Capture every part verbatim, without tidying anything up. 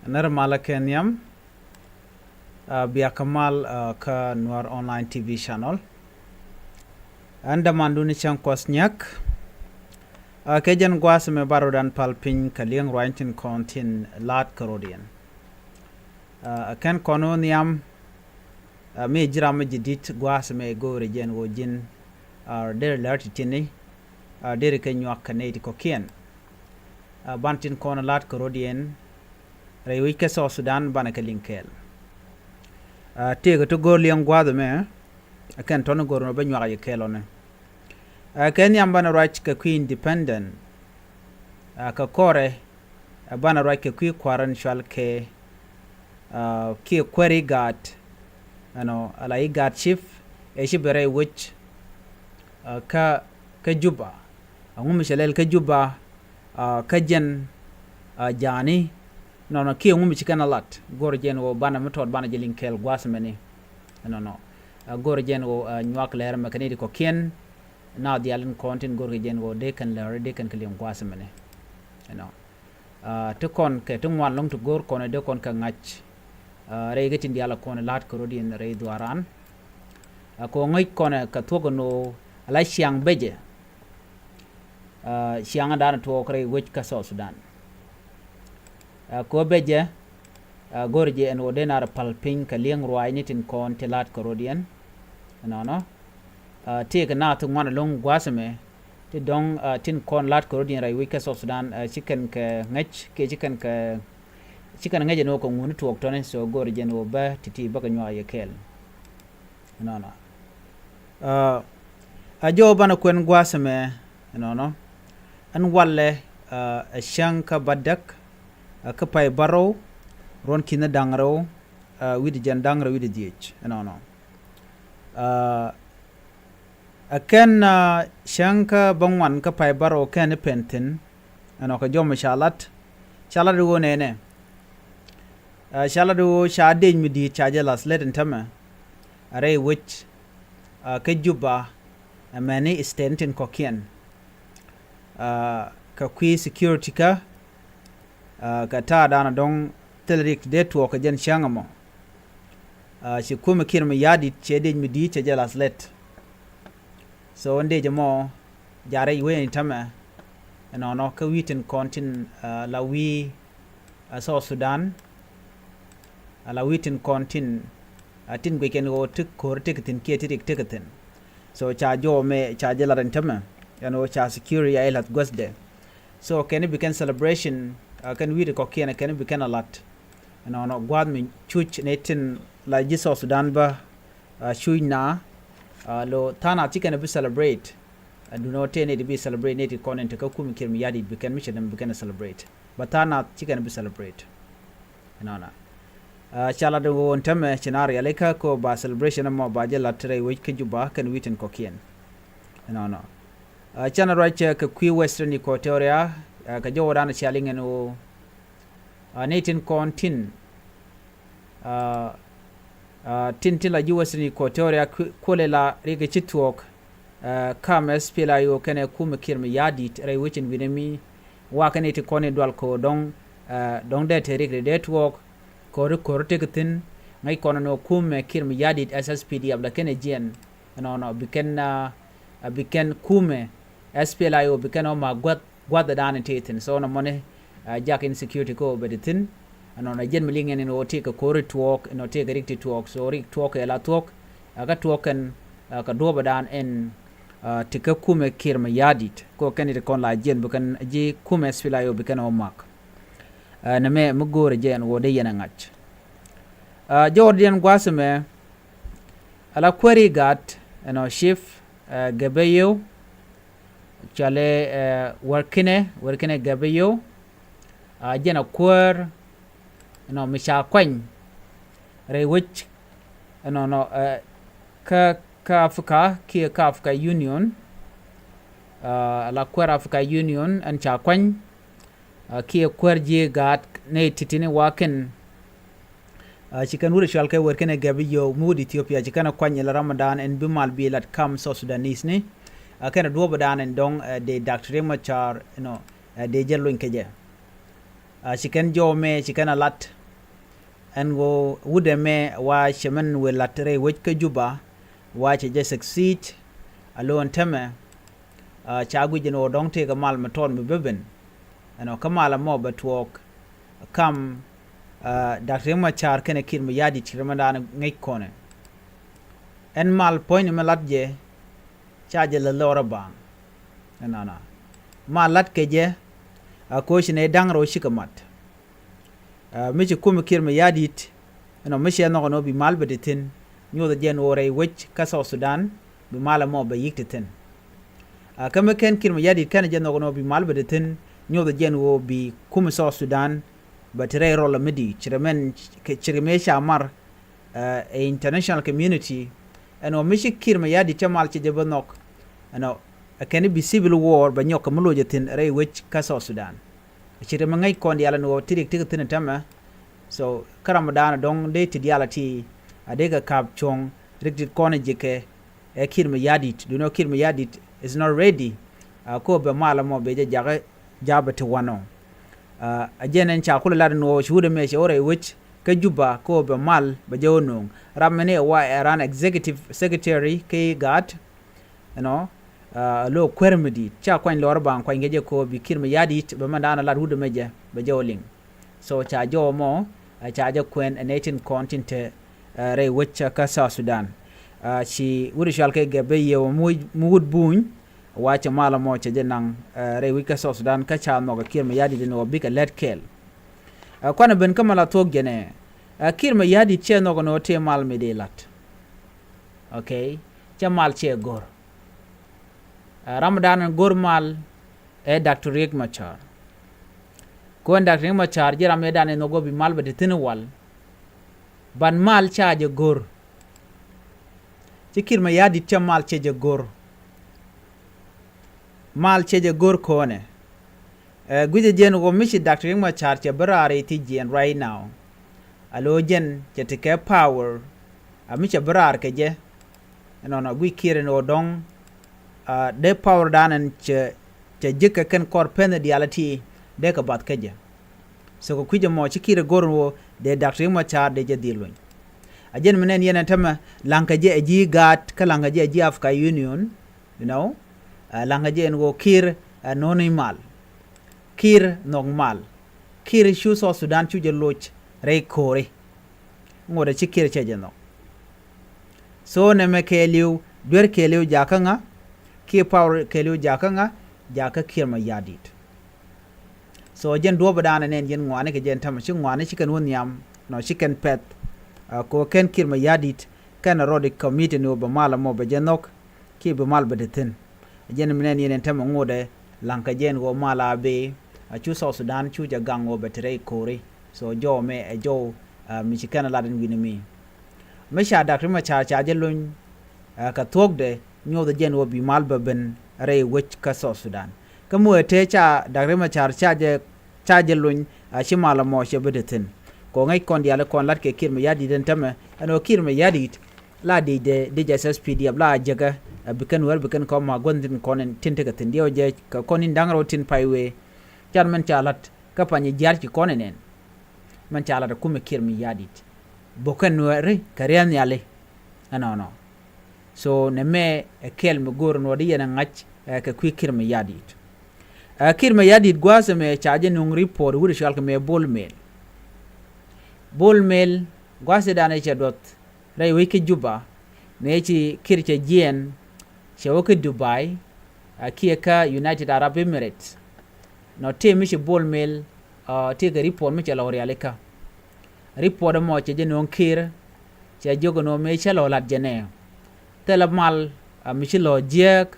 Nɛr malä kɛ nhiam, a, bia kä mal, a, kä Nuer Online T V channel. Ɛn dämandu ni cäŋ kuɔth nyäk. A, kɛ jɛn gua̱a̱th mɛ ba rɔdan pal piny kɛ li̱eŋ ruany tin kɔn tin la̱t kä rɔdiɛn. A, kɛn kɔn wä nhiam, a, mi ji̱ ram mi ji̱ di̱t gua̱a̱th mɛ go̱o̱rɛ jɛn wä ji̱n, a, der lär ti tini, a, der kɛ nyuak kɛ nɛy ti kɔ̱kiɛn. A, ban tin kɔn la̱t kä rɔdiɛn, rɛy wec kä South Sudan banɛ kɛ liŋ kɛɛl. A, tëëkɛ ti go̱o̱r liɛŋ gua̱a̱th ɛmɛ, a, kɛn tɔni go̱o̱r nɔ bä nyuak yɛ kɛɛl ɔni. A, kɛ nhiam banɛ ruac kɛ kui̱ independent, a, kɛ kɔrɛ, a, banɛ ruac kɛ kui̱ kua̱r in cual kɛ, a, kiɛ kuäär IGAD, ɛnɔ, ala IGAD chief, ɛ ci bɛ rɛy wec, a, kä, kä Juba. Aŋu mi cɛ lɛl kä Juba, a, kä jɛn, a, ja̱a̱ni, nɔnɔ kiɛ ŋu mi ci kɛn a lat, go̱r jɛn ɣöö banɛ mi tɔt banɛ jɛ liŋ kɛɛl gua̱a̱th mɛni. Nɔnɔ, a, go̱r jɛn ɣöö, a, nyuak lɛr mɛ kɛn i̱ ti kɔ̱kiɛn, na dhial in kɔn tin go̱r kɛ jɛn ɣöö dee kɛn lɛr dee kɛn kɛ liŋ gua̱a̱th mɛni. Ɛnɔ. A, ti kɔn kɛ ti ŋuan lɔ̱ŋ ti go̱r kɔn dee kɔn kɛ ŋa̱c. A, rɛy kɛ tin diaal a kɔn la̱t kɛ rɔdiɛn rɛy dhuaaran. A, kɛ ŋäc kɔn kɛ thuɔ̱k ɛn ɣöö ala ciaŋ becɛ. A, ciaŋ dan tuɔɔk rɛy wec kä South Sudan. A, kɛ ɣöö becɛ, a, go̱r jɛ ɛn ɣöö dee nar pal piny kɛ li̱eŋ ruaacni tin kɔn ti la̱t kɛ rɔdiɛn. Ɛnɔnɔ. A, tëëkɛ naath ti ŋuan ɛlɔ̱ŋ gua̱a̱th ɛmɛ, ti dɔ̱ŋ, a, tin kɔn la̱t kɛ rɔdiɛn rɛy wec kä South Sudan, a, ci kɛn kɛ ŋäc, kiɛ ci kɛn kɛ, ci kɛn ŋäc ɛn ɣöö kɛ ŋuni tuɔɔk tɔ̱ni, so go̱o̱r jɛn ɣöö bä ti̱ti̱ bä kɛ nyuak yɛ kɛɛl. Ɛnɔnɔ. A, a jɔw banɛ kuɛn gua̱a̱th ɛmɛ, ɛnɔnɔ. Ɛn walɛ, a, ɛ cäŋ kä bädäk, a, kä pay bärɔw, ruɔ̱n ki̱n da̱ŋ rɛw, a, wi̱cdɛ jiɛn da̱ŋ rɛw wi̱cdɛ dhieec, ɛnɔnɔ. A, a kɛn, a, cäŋ kä bäŋuan kä pay bärɔw kɛn i̱ pɛn thi̱n, ɛnɔ kɛ jɔmɛ ca lat, ca lat i̱ ɣöö nɛnɛ. A, ca lat i̱ ɣöö ca dec mi di̱i̱t ca jɛ la̱th lät in tämɛ. A rɛy wec, a, kä Juba, a, mɛni state tin kɔ̱kiɛn. A, kɛ kui̱ security kä, a, kɛ ta̱a̱ da̱a̱n a dɔ̱ŋ thil rik ti dee tuɔɔk kɛ jɛn cäŋ ɛmɔ. A, ci kumɛ Kiir Mayardit cɛ dec mi di̱i̱t cɛ jɛ la̱th lät. So in dec ɛmɔ, jarɛ i̱ wee in tämɛ, ɛnɔnɔ kä wi̱i̱ tin kɔn tin, a, la wi̱i̱, a, South Sudan, a, la wi̱i̱ tin kɔn tin, a, tin guic kɛn ɣöö ti ko̱r ti kɛ thi̱n kiɛ ti rik ti kɛ thi̱n. So ca jɔw mɛ, ca jɛ lat in tämɛ, ɛn ɣöö ca security a i̱ la̱th guäthdɛ. So kɛn i̱ bi kɛn celebration, a, kɛn wi̱i̱ ti kɔ̱kiɛn kɛn i̱ bi kɛn a la̱t. Ɛnɔnɔ gua̱a̱th mi cuc ni tin la ji̱ South Sudan bä, a, cuc na, a, lo tha̱a̱ŋ nath ci kɛn bi celebrate. A, duundɛ ɣöö tëë nɛy ti bi celebrate nɛy ti kɔn in te kä kumɛ Kiir Mayardit bi kɛn mi cɛ däm bi kɛn celebrate. Bä tha̱a̱ŋ nath ci kɛn bi celebrate. Ɛnɔnɔ. A, ca lat ɣöö ɛn tämɛ ci na rialikä kɛ ɣöö ba celebration ɛmɔ ba jɛ la̱t rɛy wec kä Juba kɛn wi̱i̱ tin kɔ̱kiɛn. Ɛnɔnɔ. A, canɛ ruac kɛ kui̱ Western Equatoria, a, kɛ jɔwdan cia liŋ ɛn ɣöö, a, nɛy tin kɔn tin, a, a, tin tin la ji̱ Western Equatoria ku-, kulɛ la rikɛ ci tuɔɔk, a, kam S P L A I O kɛnɛ kumɛ Kiir Mayardit rɛy wec in wi̱nɛ mi wa kɛnɛ ti kɔn in dual ko̱o̱r dɔ̱ŋ, a, dɔ̱ŋ dee te rik ri dee tuɔɔk ko̱o̱r ko̱o̱r tekɛ thi̱n. Ŋäc kɔn nɔ kumɛ Kiir Mayardit S S P D F la kɛnɛ jiɛn. Ɛnɔnɔ bi kɛn, a, a, bi kɛn kumɛ S P L A I O bi kɛn ɔ ma gua̱th gua̱th dan in tëë thi̱n. So nɔmɔni, a, jak insecurity kä ɣöö bɛ ti thi̱n. Ɛnɔnɔ jɛn mi liŋ ɛn in ɣöö tëë kɛ ko̱ri tuɔɔk, ɛnɔ tëë kɛ rik ti tuɔɔk. So rik tuɔɔk kɛ la tuɔɔk, a, kä tuɔɔk kɛn, a, kɛ duɔ̱ɔ̱pɛ dan ɛn, a, ti kä kumɛ Kiir Mayardit. Kä kɛn it kɔn la jiɛn bi kɛn ji̱ kumɛ S P L A I O bi kɛn ɔ mak. A, nɛmɛ mi go̱o̱rɛ jɛ ɛn ɣöö dee yɛn ɛ ŋa̱c. A, jɔwdiɛn gua̱a̱th ɛmɛ, ala kuäär IGAD, ɛnɔ chief, a, Gabayo, cɔalɛ, ɛ, Workneh, Workneh Gabayo, a, jɛn a kuäär, ɛnɔ, mi ca kuany rɛy wec, ɛnɔnɔ, ɛ, kä, kä Africa, kiɛ kä Africa Union, a, la kuäär Africa Union, ɛn ca kuany, a, kiɛ kuäär ji̱ IGAD nɛy ti̱ti̱ni wa̱a̱ kɛn, a, ci kɛn wut ɛ cɔal kɛ Workneh Gabayo mi wut Ethiopia, ci kɛn ɛ kuany ilɛ ram ɛ dan ɛn bi mal bi lat kam South Sudanese ni. A, kɛn ɛ duɔ̱ɔ̱p ɛ dan ɛn dɔ̱ŋ, ɛ, dee Doctor Riek Machar, you know, ɛ, dee jɛ lony kɛ jɛ. A ci kɛn jɔw mɛ ci kɛn a lat. Ɛn ɣöö wut ɛmɛ wa cɛ mɛn wëë lat rɛy wec kä Juba, wa cɛ jɛ succeed. A lo̱o̱n täämɛ, a ca guic ɛn ɣöö dɔ̱ŋ tëëkɛ mal mi tɔt mi bä ben. Ɛnɔ kä mal ɛmɔ bɛ tuɔɔk kam, a Doctor Riek Machar kɛnɛ Kiir Mayardit ci rɛmɛ da̱a̱n ŋäc kɔnɛ. Ɛn mal puɔ̱nyni mi lat jɛ, ca jɛ lɛ lɔrä baaŋ. Ɛnɔnɔ. Ma lat kɛ jɛ, a koci nɛ da̱ŋ rɛw cikɛ mat. A mi ci kumɛ Kiir Mayardit, ɛnɔ mi cɛ nhɔk ɛn ɣöö bi mal bɛ te thi̱n, nyothɛ jɛ ɛn ɣöö rɛy wec kä South Sudan, bi mal ɛmɔ bɛ yi̱k te thi̱n. A kä mi kɛn Kiir Mayardit kɛnɛ jɛ nhɔk ɛn ɣöö bi mal bɛ te thi̱n, nyothɛ jɛ ɛn ɣöö bi kumɛ South Sudan bɛ te rɛy rɔl mi di̱i̱t, ci rɛ mɛn, ci rɛ mëë ca mar, ɛ international community, ɛnɔ mi ci Kiir Mayardit cɛ mal cɛ jɛ bä nhɔk, ɛnɔ ɛ kɛn bi civil war bɛ nyɔk kɛ mi loc ɛ thi̱n rɛy wec kä South Sudan. Ci rɛ mi ŋäc kɔn diaal ɛn ɣöö ti rik ti kɛ thi̱n ɛ täämɛ. So kä ram mi da̱a̱n ɛ dɔ̱ŋ dee ti diaal ɛ ti a dee kɛ ka̱p cuɔ̱ŋ rik ti kɔn ɛ ji̱ kɛ ɛ Kiir Mayardit, duundɛ Kiir Mayardit is not ready. A ko bɛ mal ɛmɔ bɛ jɛ jakä ja̱a̱pɛ ti wanɔ. A jɛn ɛn ca kulɛ lat ɛn ɣöö ci wut ɛmɛ cɛ wä rɛy wec kä Juba ko bɛ mal bɛ jɛ wä no̱o̱ŋ. Ram mɛni ɛ wa ɛ ran executive secretary kä IGAD, ɛnɔ, a lo kuer mi di̱i̱t ca kuany lɔr baŋ kuany kɛ jɛ ko bi Kiir Mayardit bɛ mɛn da̱a̱n ɛ lat wut ɛmɛ jɛ bɛ jɛ wä liŋ. So ca jɔw mɔ, a ca jɛ kuɛn ɛ nɛy tin kɔn tin te, a rɛy wec kä South Sudan. A ci wut cual kɛ gɛp bɛ yɛ wä mi wut buny, wa cɛ mal mɔ cɛ jɛ naŋ, a rɛy wec kä South Sudan kä ca nhɔk ɛ Kiir Mayardit ɛn ɣöö bikɛ lät kɛɛl. A kuanɛ ben kä mal a thuɔ̱k jɛnɛ, a Kiir Mayardit cɛ nhɔk ɛn ɣöö tëë mal mi dee lat. Okay, cɛ mal cɛ go̱r. A ram dan ɛn go̱r mal ɛ Doctor Riek Machar. Kuɛn Doctor Riek Machar ji̱ ram ëë dan ɛ nhɔk ɣöö bi mal bɛ te thi̱n wal. Ban mal ca jɛ go̱r. Ci Kiir Mayardit cɛ mal cɛ jɛ go̱r. Mal cɛ jɛ go̱r kɔnɛ. Ɛ guicɛ jɛn ɣöö mi ci Doctor Riek Machar cɛ bi raar i̱ ti jiɛn right now. A lo̱ jɛn cɛ ti kɛ power. A mi cɛ bi raar kɛ jɛ. Ɛnɔnɔ guic Kiir ɛn ɣöö dɔ̱ŋ, a dee power dan ɛn cɛ, cɛ ji̱ kɛ kɛn kɔr pɛn diaal ɛ ti dee kɛ bath kä jɛ. So kɛ kui̱c ɛmɔ ci Kiir ɛ go̱r ɛn ɣöö dee Doctor Riek Machar dee jɛ dhil luny. A jɛn mi nɛn yɛn ɛn täämɛ laŋ kɛ jɛ ɛ ji̱ IGAD kä laŋ kɛ jɛ ɛ ji̱ Africa Union. You know, a laŋ kɛ jɛ ɛn ɣöö Kiir ɛ no̱o̱ni mal. Kiir nhɔk mal. Kiir cu South Sudan cu jɛ loc rɛy ko̱ri. Ŋot ɛ ci Kiir cɛ jɛ nhɔk. So nɛmɛ kɛɛliw, duer kɛɛliw jakä ŋa, kiɛ power kɛɛliw jakä ŋa, jakä Kiir Mayardit. So jɛn duɔ̱ɔ̱p dan ɛ nɛn yɛn ŋuani kɛ jɛn täämɛ ci ŋuani ci kɛn wä nhiam, nɔ ci kɛn pɛth. A ko kɛn Kiir Mayardit kɛn rɔɔd i̱ committee ni wä bɛ mal ɛmɔ bɛ jɛ nhɔk, kiɛ bi mal bɛ te thi̱n. Jɛn mi nɛn yɛn ɛn täämɛ ŋotdɛ laŋ kɛ jɛn ɣöö mal a bee, a cu South Sudan cu jɛ gaŋ ɣöö bɛ te rɛy ko̱ri. So jɔw mɛ ɛ jɔw, a mi ci kɛn a lat ɛn wi̱ni mi. Mi ca Doctor Riek Machar ca jɛ luny, a kɛ thuɔ̱kdɛ nyothɛ jɛn ɣöö bi mal bɛ ben rɛy wec kä South Sudan. Kä mi wee tëë ca Doctor Riek Machar ca jɛ ca jɛ luny, a ci mal ɛmɔ cɛ bi te thi̱n. Kɛ ɣöö ŋäc kɔn diaal kɔn lat kɛ Kiir Mayardit ɛn täämɛ, ɛn ɣöö Kiir Mayardit la di̱c dee, di̱c S S P D F la a jäkä, a bi kɛn wär bi kɛn kɔn ma gua̱n tin kɔn in tin tekɛ thi̱n diɛw jɛ kɛ kɔn in da̱ŋ rɛw tin pay wee. Can mɛn ca lat kä pany jiaar ci kɔn in ɛn. Mɛn ca lat a kumɛ Kiir Mayardit. Bok kɛn wär kɛ ria̱th nhiali. Ɛnɔnɔ. So nɛmɛ ɛ kɛl mi go̱o̱r ɛn ɣöö di yɛn ɛ ŋa̱c, ɛ kɛ kui̱ Kiir Mayardit. Ɛ Kiir Mayardit gua̱a̱th ɛmɛ ca jɛ nuŋ report wut ɛ cual kɛ mɛ Bol Mel. Bol Mel gua̱a̱th ëëdan ɛ cɛ duɔth rɛy wec kä Juba, mëë ci Kiir cɛ jiɛɛn, cɛ wä kä Dubai, a kiɛ kä United Arab Emirates. Nɔ tëë mi ci Bol Mel, a tëë kɛ report mi cɛ lɔw rialikä. Report ɛmɔ cɛ jɛ nööŋ Kiir, cɛ jiök ɛn ɣöö mëë cä lɔ la̱t jɛ nɛ. Thilɛ mal, a mi ci lɔ jiääk,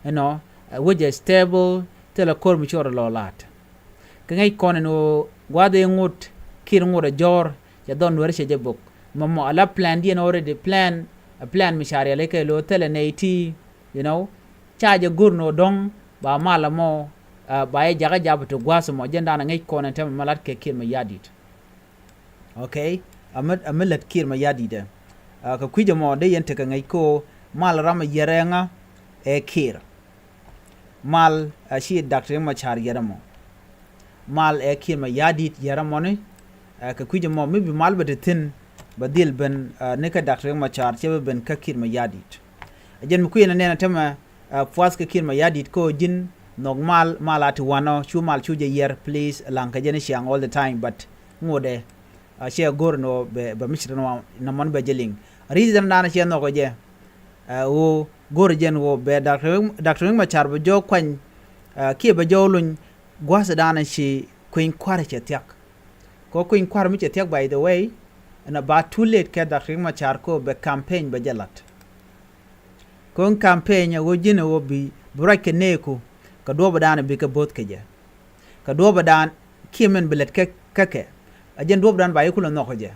ɛnɔ, a wec ɛ stable, thilɛ ko̱r mi ci rɔ lɔ la̱t. Kɛ ŋäc kɔn ɛn ɣöö gua̱a̱th ëë ŋot, Kiir ŋot ɛ jɔ̱ɔ̱r, cɛ dhɔn Nuɛr cɛ jɛ bök. Mɔmɔ a la plan diɛn already plan, a plan mi ca rialikä lo̱ thilɛ nɛy ti, you know, ca jɛ go̱r ɛn ɣöö dɔ̱ŋ, ba mal ɛmɔ, a, ba jɛ jakä jap ti gua̱a̱th ɛmɔ, jɛn da̱a̱n a ŋäc kɔn ɛn täämɛ ma la̱t kɛ Kiir Mayardit. Okay. Amä, amä lät Kiir Mayardit ɛ. A, kɛ kui̱c ɛmɔ dee yɛn tekɛ ŋäc ko mal ram ɛ yɛrɛ ŋa ɛ Kiir. Mal a ci Doctor Riek Machar yɛrɛ mɔ. mal ɛ Kiir Mayardit yɛrɛ mɔni. Ɛ, kɛ kui̱c ɛmɔ mi bi mal bɛ te thi̱n bɛ dhil ben, ɛ, ni kä Doctor Riek Machar cɛ bɛ ben kä Kiir Mayardit. Ɛ jɛn mi kui̱ ɛn ɛ nɛn ɛ tämɛ, ɛ, puath kä Kiir Mayardit kä ɣöö ji̱n nhɔk mal, mal a ti wanɔ cu mal cu jɛ yɛr, please, laŋ kɛ jɛn i̱ ciaŋ all the time, but ŋotdɛ, ɛ, cɛ go̱r ɛn ɣöö bɛ, bɛ mi ci rɛn wa nɔmɔn bɛ jɛ liŋ. Ri̱th ɛn da̱a̱n cɛ nhɔk ɛ jɛ, ɛ, ɣöö go̱r ɛ jɛn ɣöö bɛ Doctor Riek, Doctor Riek Machar bɛ jɔɔk kuany, ɛ, kiɛ bɛ jɔɔk luny gua̱th ɛ da̱a̱n ci kui̱ny kua̱r cɛ thia̱k. Kɛ kui̱ny kua̱r mi cɛ thia̱k, by the way, ɛn a ba too late kɛ Doctor Riek Machar kɛ ɣöö bɛ campaign bɛ jɛ la̱t. Kɛ ɣöö campaign ɛ ɣöö ji̱n ɛ ɣöö bi, bi ruac kɛ neeku kɛ duɔ̱ɔ̱p ɛ da̱a̱n bi kɛ bo̱th kɛ jɛ. Kɛ duɔ̱ɔ̱p ɛ da̱a̱n kiɛ min bi lät kä, kä kɛ. Ɛ jɛn duɔ̱ɔ̱p ɛ da̱a̱n ba yi kulɛ nhɔk kɛ jɛ.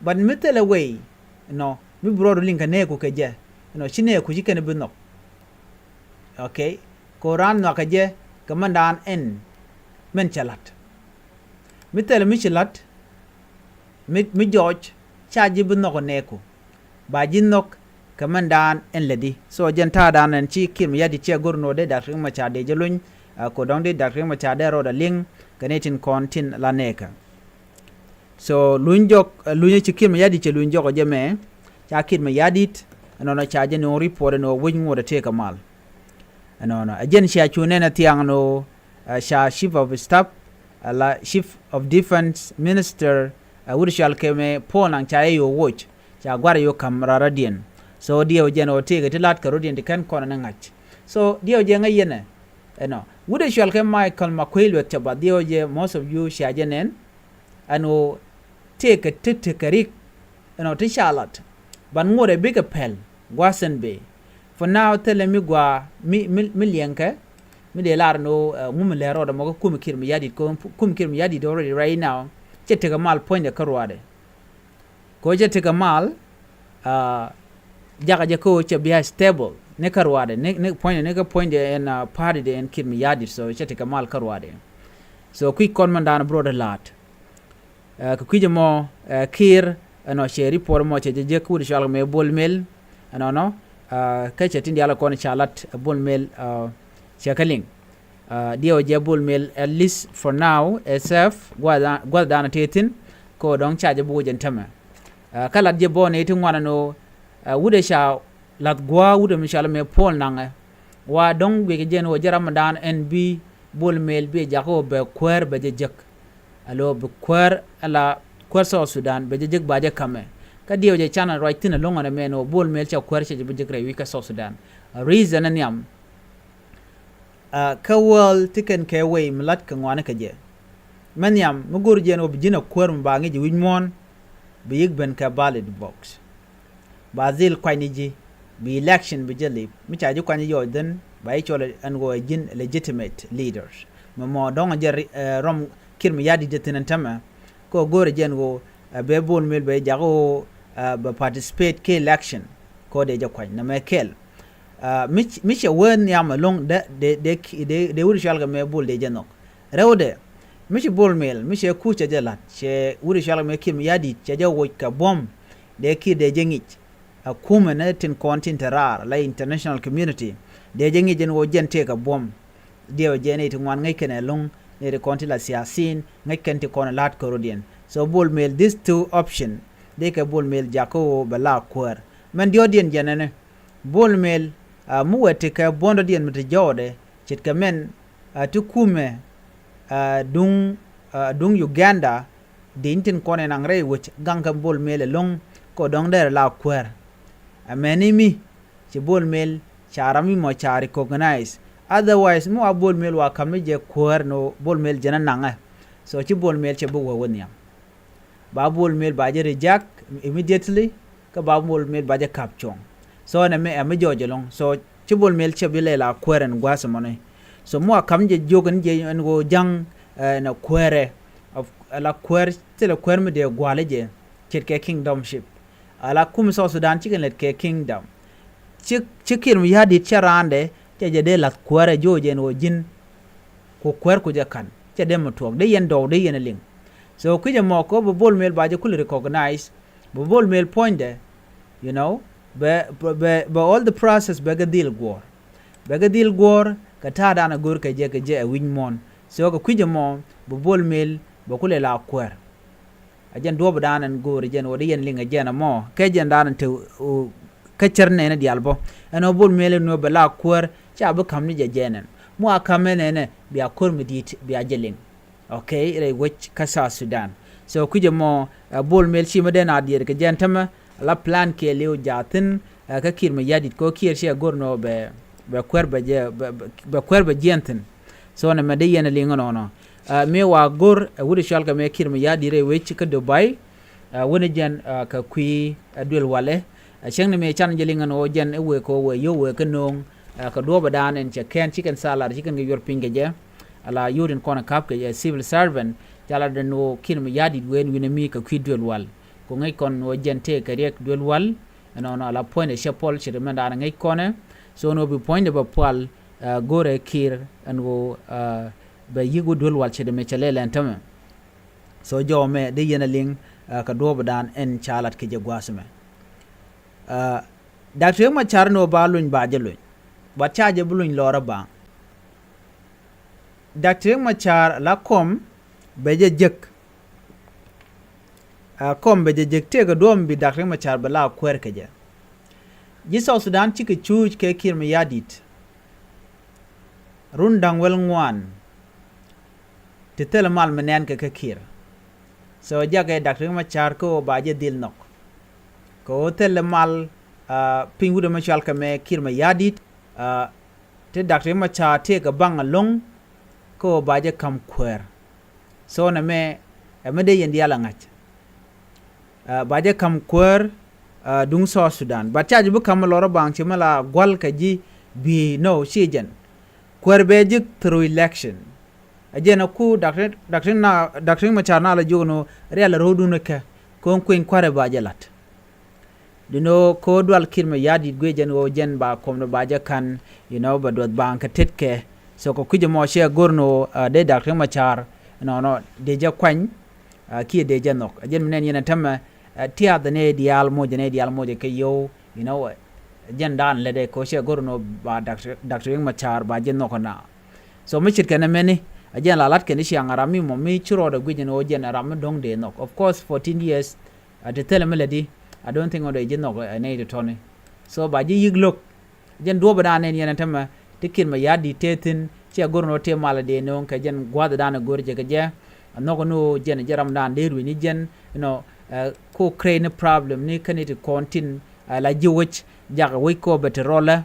But mi thilɛ way, you know, mi bi rɔɔdu liŋ kɛ neeku kɛ jɛ, you know, ci neeku ci kɛn bi nhɔk. Okay. Kɛ ɣöö raan nhɔakɛ jɛ kɛ mɛn da̱a̱n ɛn mɛn cɛ la̱t. Mi thilɛ mi ci la̱t, mi, mi jɔɔc, ca ji̱ bi nhɔk ɛ neeku. Ba ji̱ nhɔk kɛ mɛn da̱a̱n ɛn lätdi. So jɛn ta̱a̱ da̱a̱n ɛn ci Kiir Mayardit cɛ go̱r ɛn ɣöö dee Doctor Riek Machar dee jɛ luny, ɛ, kɛ ɣöö dɔ̱ŋ dee Doctor Riek Machar dee rɔɔdɛ liŋ kɛ nɛy tin kɔn tin la neekä. So luny jɔk, ɛ, luny ci Kiir Mayardit cɛ luny jɔk ɛ jɛ mɛ, ca Kiir Mayardit ɛnɔnɔ ca jɛ no̱o̱ŋ report ɛn ɣöö wec ŋot ɛ tëëkɛ mal. Ɛnɔnɔ ɛ jɛn cia cu nɛn ɛ thiaŋ ɛn ɣöö, ɛ, ca Chief of Staff, ɛ, la Chief of Defence Minister, ɛ, wut cɔal kɛ mɛ Paul Nang ca jɛ yo̱o̱ woc, ca gua̱r yo̱o̱ ka̱m raradiɛn. So diɛw jɛn ɣöö tëëkɛ ti la̱t kɛ rɔ̱diɛn ti kɛn kɔn ni ŋa̱c. So diɛw jɛ ŋäc yɛn ɛ, ɛnɔ wut cɔal kɛ Michael Makuei Lueth Cɛba, diɛw jɛ most of you cia jɛ nɛn. Ɛn ɣöö tëëkɛ ti tekɛ rik ɛnɔ ti ca lat. Ban ŋot ɛ bikɛ pɛl gua̱a̱th ɛn bëë. For now thilɛ mi gɔaa mi, mi, mi liɛŋkɛ, mi dee lar ɛn ɣöö, ɛ, ŋu mi lɛr rɔɔdɛ mɔ kä kumɛ Kiir Mayardit, kɛ kumɛ Kiir Mayardit already right now cɛ tekɛ mal puɔ̱nydɛ kä ruaadɛ. Kɛ ɣöö cɛ tekɛ mal, ɛ, jakä jɛ kä ɣöö cɛ bia stable ni kä ruaadɛ, ni, ni puɔ̱nydɛ, ni kä puɔ̱nydɛ ɛn, ɛ, party dɛ ɛn Kiir Mayardit, so cɛ tekɛ mal kä ruaadɛ. So kui̱c kɔn mɛn da̱a̱n bi rɔɔdɛ la̱t. Ɛ, kɛ kui̱c ɛmɔ, ɛ, Kiir ɛnɔ cɛ report ɛmɔ cɛ jɛ jek wut cɔal kɛ mɛ Bol Mel ɛnɔnɔ, ɛ, kä cɛ tin diaal kɔn ca lat, ɛ, Bol Mel, ɛ, cɛ kä liŋ. Ɛ, diɛw jɛ Bol Mel, at least for now, ɛ safe, gua̱th dan, gua̱th dan tëë thi̱n, kɛ ɣöö dɔ̱ŋ ca jɛ bi wec ɛn tämɛ. Ɛ, kä lat jɛ bɔ nɛy ti ŋuan ɛn ɣöö, ɛ, wut ɛ ca la̱th gua̱a̱ wut ɛ mi cɔal mɛ Paul Nang ɛ. Wa dɔ̱ŋ guic kɛ jɛn ɣöö jɛ ram mi da̱a̱n ɛn bi Bol Mel bi jakä ɣöö bɛ kuäär bɛ jɛ jek. Alo bi kuäär ala kuäär South Sudan bɛ jɛ jek ba jɛ ka̱mɛ. Kä diɛw jɛ canɛ ruac thi̱n ɛlɔ̱ŋ ɛn ɛmɛ ɛn ɣöö Bol Mel cɛ kuäär cɛ jɛ bi jek rɛy wi̱c kä South Sudan. Ɛ, reason ɛ nhiam. Ɛ, kä world ti kɛn kɛ way mi la̱t kɛ ŋuani kɛ jɛ. Mɛ nhiam mi go̱r jɛ ɛn ɣöö bi ji̱n ɛ kuäär mi ba ŋi̱c wi̱c muɔ̱ɔ̱n, bi yik ben kɛ ballot box. Ba dhil kuany ni ji̱, bi election bi jɛ lip. Mi ca ji̱ kuany yɔɔc dhin, ba ji̱ cɔl ɛn ɣöö ɛ ji̱n legitimate leaders. Mɛ mɔ dɔ̱ŋ jɛ ri-, ɛ, rɔm Kiir Mayardit jɛ thi̱n ɛn tämɛ. Kɛ ɣöö go̱o̱rɛ jɛ ɛn ɣöö, ɛ, bɛ Bol Mel bɛ jak ɣöö, ɛ, bɛ participate kɛ election. Kɛ ɣöö dee jɛ kuany. Nɛmɛ kɛl. Ɛ, mi c-, mi cɛ wee nhiam ɛlɔ̱ŋ dee, dee, dee, dee, dee wut cɔal kɛ mɛ Bol dee jɛ nhɔk. Rɛwdɛ, mi ci Bol Mel, mi cɛ kuc cɛ jɛ la̱t, cɛ wut cɔal kɛ mɛ Kiir Mayardit, cɛ jɛ woc kɛ buɔ̱m, dee Kiir dee jɛ ŋic. Ɛ kumɛ ni tin kɔn tin te raar, la international community, dee jɛ ŋic ɛn ɣöö jɛn tëëkɛ buɔ̱m. Diɛw jɛ nɛy ti ŋuan ŋäc kɛn ɛlɔ̱ŋ, nɛy ti kɔn ti la siasin, ŋäc kɛn ti kɔn la̱t kärɔ̱diɛn. So Bol Mel, these two option, dee kɛ Bol Mel jakä ɣöö bɛ la kuäär. Mɛn diɔ̱ɔ̱diɛn jɛn ɛnɛ, Bol Mel, ɛ, mi wɛ tekɛ buɔ̱ndɔdiɛn mi te jɔɔdɛ, ce̱tkɛ mɛn, ɛ, ti kumɛ, ɛ, duŋ, ɛ, duŋ Uganda, di̱i̱n tin kɔn in aŋ rɛy wec gaŋ kɛ Bol Mel ɛlɔ̱ŋ kɛ dɔ̱ŋ dɛr la kuäär. Ɛ mɛni mi, ci Bol Mel, ca ram mi mɔ ca recognize. Otherwise, mi wa Bol Mel wa ka̱m mi jɛ kuäär ni Bol Mel jɛn anaŋɛ. So ci Bol Mel cɛ bi wä wä nhiam. Ba Bol Mel ba jɛ reject immediately, kä ba Bol Mel ba jɛ ka̱p cuɔ̱ŋ. So ɛn ɛmɛ, ɛmɛ jɔɔc ɛlɔ̱ŋ. So ci Bol Mel cɛ bi lɛ la kuäär ɛn gua̱a̱th ɛmɔni. So mi wa ka̱m jɛ jiök ɛn jɛ ɛn ɣöö ja̱ŋ, ɛ, ɛn ɛ kuäärɛ. Of, ala kuäär, thilɛ kuäär mi dee gua̱a̱lä jɛ. Ce̱tkɛ kingdomship. Ala kum South Sudan cikɛ lät kɛ kingdom. Ci, ci Kiir Mayardit cɛ raandɛ, cɛ jɛ dee la̱th kuäärɛ jo̱o̱c ɛn ɣöö ji̱n. Ku kuäär ku jɛ ka̱n. Cɛ dee mi tuɔɔk, dee yɛn dɔw, dee yɛn liŋ. So kui̱c ɛmɔ kɛ ɣöö bi Bol Mel ba jɛ kul recognize, bi Bol Mel puɔ̱nydɛ, you know, bɛ, bɛ, bɛ, bɛ all the process bɛ kɛ dhil guɔ̱ɔ̱r. Bɛ kɛ dhil guɔ̱ɔ̱r kɛ ta̱a̱dan a go̱o̱r kɛ jɛ, kɛ jɛ ɛ wi̱c muɔ̱ɔ̱n. So kɛ kui̱c ɛmɔ, bi Bol Mel bɛ kulɛ la kuäär. Ɛ jɛn duɔ̱ɔ̱p dan ɛn go̱o̱r ɛ jɛn ɣöö dee yɛn liŋ ɛ jɛn ɛmɔ kɛ jɛn dan ɛn te kä cär nɛɛni diaal bä. Ɛn ɣöö Bol Mel ɛn ɣöö bɛ la kuäär ca bi ka̱m ni jɛ jɛn ɛn. Mu a ka̱m ɛn ɛnɛ bia ko̱r mi di̱i̱t bia jɛ liŋ. Ok, rɛy wec kä South Sudan. So kui̱c ɛmɔ, ɛ, Bol Mel ci mi den a diɛɛr kɛ jɛn tämɛ la plan kiɛ liw jaathin, ɛ, kä Kiir Mayardit kɛ ɣöö Kiir ci ɛ go̱r nɔ bɛ, bɛ kuɛr bɛ jɛ, bɛ, bɛ, bɛ kuɛr bɛ jiɛn thin. So nɛ mɛ dee yɛn ɛ liŋ nɔnɔ. Ɛ, mi wa go̱r, ɛ, wut ɛ cual kɛ mɛ Kiir Mayardit rɛy wec kä Dubai, ɛ, wun ɛ jɛn, ɛ, kɛ kui̱, ɛ, duël walɛ. Ɛ, cäŋ ni mëë can jɛ liŋ ɛn ɣöö jɛn ɛ wëë kɛ ɣöö wëë yio̱w wëë kä no̱o̱ŋ, ɛ, kɛ duɔ̱ɔ̱pɛ daan ɛn cɛ kɛn ci kɛn thalar ci kɛn kɛ yuɔr piny kɛ jɛ. Ala yio̱w tin kɔn ɛ ka̱p kɛ jɛ civil servant, ca la dɛn ɣöö Kiir Mayardit wëë ɛn wi̱n ɛ mi kɛ kui̱ duël wal. Kɛ ɣöö ŋäc kɔn ɣöö jɛn tëë kɛ riɛk duël wal. Ɛnɔnɔ ala puɔ̱nydɛ cɛ puɔl ce̱t mɛn daan ɛ ŋäc kɔnɛ. So ɛn ɣöö bi puɔ̱nydɛ bɛ pual, ɛ, go̱rɛ Kiir ɛn ɣöö, ɛ, bɛ yi̱k wä duël wal ce̱t mɛ cɛ lɛl ɛn tämɛ. So jɔw mɛ dee yɛn a liŋ, ɛ, kɛ duɔ̱ɔ̱pɛ daan ɛn ca lat kɛ jɛ gua̱a̱th mɛ. Ɛ, Dak Riek Machar ni wä ba luny ba jɛ luny. Bat ca jɛ bi luny lɔrä ba. Dak Riek Machar la kɔm bɛ jɛ jek. Ɛ, kɔm bɛ jɛ jek tëëkɛ duɔ̱ɔ̱m bi Dak Riek Machar bɛ la kuɛɛr kɛ jɛ. Ji̱ South Sudan cikɛ cuuc kɛ Kiir Mayardit. Run da̱ŋ wäl ŋuan. Ti thilɛ mal mi nɛn kɛ kä Kiir. So jakɛ Dak Riek Machar kä ɣöö ba jɛ dhil nhɔk. Kɛ ɣöö thilɛ mal, ah, piny wut ɛmɛ cual kɛ mɛ Kiir Mayardit, ah, ti Dak Riek Machar tëëkɛ baŋ ɛlɔ̱ŋ kä ɣöö ba jɛ ka̱m kuäär. So nɛ mɛ, ɛ mɛ dee yɛn diaal a ŋa̱c. Ah, ba jɛ ka̱m kuäär, ah, duŋ South Sudan. But ca ji̱ bi ka̱m lɔr a baŋ ci mɛ la gua̱l kɛ ji̱ bi nɔ ci jɛn. Kuäär bɛ ji̱ through election. A jɛn a ku Dak Riek, Dak Riek na, Dak Riek Machar na la jiök ni ɣöö rial a ro̱o̱dun kɛ, ko̱n kueny kua̱rɛ ba jɛ la̱t. Duno ko dual Kiir Mayardit guic jɛn ɣöö jɛn ba kɔm ni ba jɛ ka̱n, you know, ba duɔth baŋ kɛ tet kɛ. So kɛ kui̱c ɛmɔ cɛ go̱r ni ɣöö, ah, dee Dak Riek Machar, nɔnɔ, dee jɛ kuany, ah, kiɛ dee jɛ nhɔk. A jɛn mi nɛn yɛn a tämɛ, ah, tiath ni diaal moc ni diaal moc kɛ yio̱w, you know, jɛn daan lɛ dee ko cɛ go̱r ni ɣöö ba Dak Riek, Dak Riek Machar ba jɛ nhɔk na. So mi ce̱tkɛ ni mɛni, a jɛn la lat kɛ ni ciaŋ a ram mi mɔ mi ci rɔɔdɛ guic ni ɣöö jɛn a ram mi do̱ŋ dee nhɔk. Of course, fourteen years, a ti thilɛ mi lɛ di, I don't think ɣöö dee ji̱ nhɔk, eh, nɛy ti tɔ̱ni. So ba ji̱ yi̱k lo̱k. Jɛn duɔ̱ɔ̱pɛ daan nɛn yɛn ɛ tämɛ, ti Kiir Mayardit tëë thi̱n, ci a go̱r ni ɣöö tëë mal a dee no̱o̱ŋ kɛ jɛn gua̱a̱th daan a go̱r jɛ kɛ jɛ. A nhɔk ni ɣöö jɛn jɛ ram daan dee ruëëc ni jɛn, you know, eh, ko create ni problem ni kä ni ti kɔn tin, eh, la ji̱ wec, jakɛ wec kɔ bɛ ti rɔlɛ,